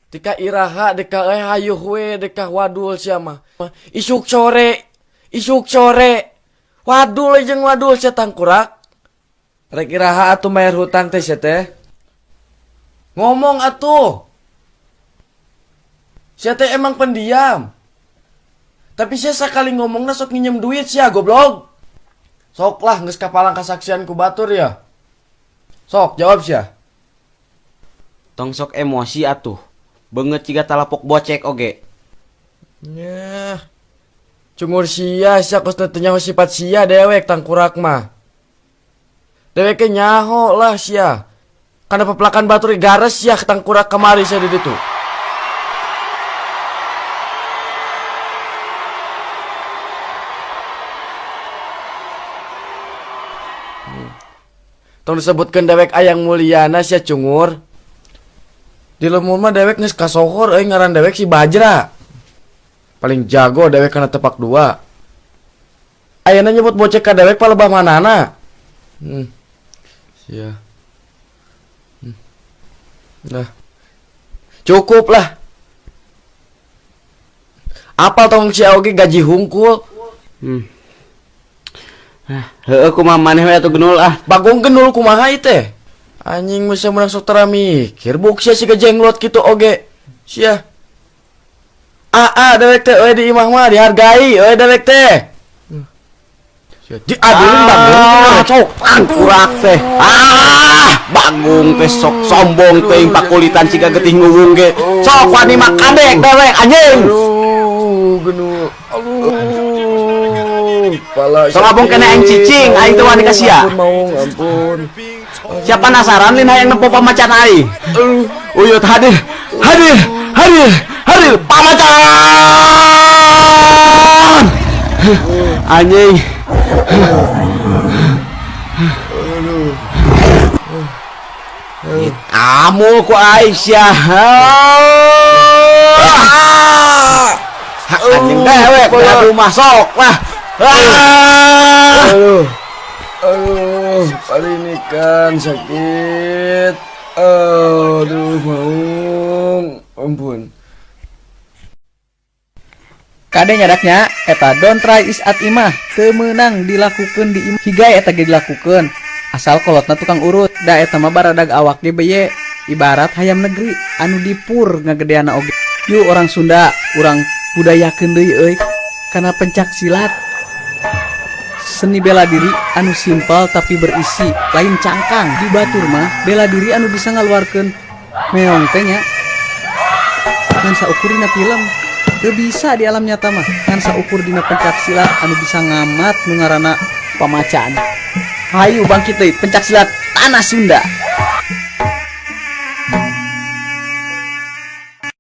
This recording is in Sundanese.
Tika iraha deka euy hayuh we deka wadul sia mah. Isuk sore, isuk sore. Wadul we jeung wadul sia tangkurak. Rek iraha atuh mayar hutang teh sia teh? Ngomong atuh. Sia teh emang pendiam. Tapi sia sakali ngomongna sok nginjem duit sia goblok. Sok lah geus kapalang kasaksian ku batur ya. Sok jawab sia. Tong sok emosi atuh. Beungeut ciga talapok bocek oge. Nyah. Cungur sia, sia kos teu nyaho sifat sia dewek tangkurak mah. Dewek ge nyaho lah sia. Kana pepelakan batur ge gares sia tangkurak kamari sia di ditu. Tong disebutkeun dewek ayang mulyana sia cungur. Di lemur mah dewek geus kasohor euy ngaran dewek si Bajra. Paling jago dewek kana tepak dua. Ayeuna nyebut bocek ka dewek palebah manana. Sia. Nah. Cukup lah. Apal tong sia oge gaji hungkul. Ah, heueuh kumaha maneh we atuh genul ah. Bagong genul kumaha ieu teh? Anjing mah sia meunang sok tara mikir buk sia siga jenglot kitu oge. Sia. Aa dewek teh euy di imah mah dihargai euy dewek teh. Sia diadilin bagong. Ah, sok tangkurak teh. Ah, bagong teh sok sombong teh pakulitan siga getih nguwung ge. Sok wani mah kadek dewek anjing. Aduh, genul. Aduh, kepala Sok abong kene aing cicing, aing teu wani ka sia. Ampun, maung, ampun. Siapa penasaran lin hayang nempo pamacan aing? Uyut hadir, hadir, hadir, hadir pamacan. Anjing. Amu ku aing sia. Anjing dewek aduh masuk lah. Aduh. Aduh, paling ini kan sakit. Aduh, maung. Ampun. Kade nyaraknya eta don't try is at imah teu meunang dilakukeun di imah higai eta ge dilakukeun asal kolotna tukang urut da eta mah baradag awak ge beye ibarat hayam negeri anu dipur ngagedeana oge yuk orang Sunda urang budayakeun deui euy kana pencak silat seni bela diri anu simpel tapi berisi lain cangkang di batur mah bela diri anu bisa ngaluarkeun meong teh nya ngan saukur dina film teu bisa di alam nyata mah ngan saukur dina pencak silat anu bisa ngamat nu ngaranna pamacan. Hayu bangkit deui pencak silat tanah Sunda.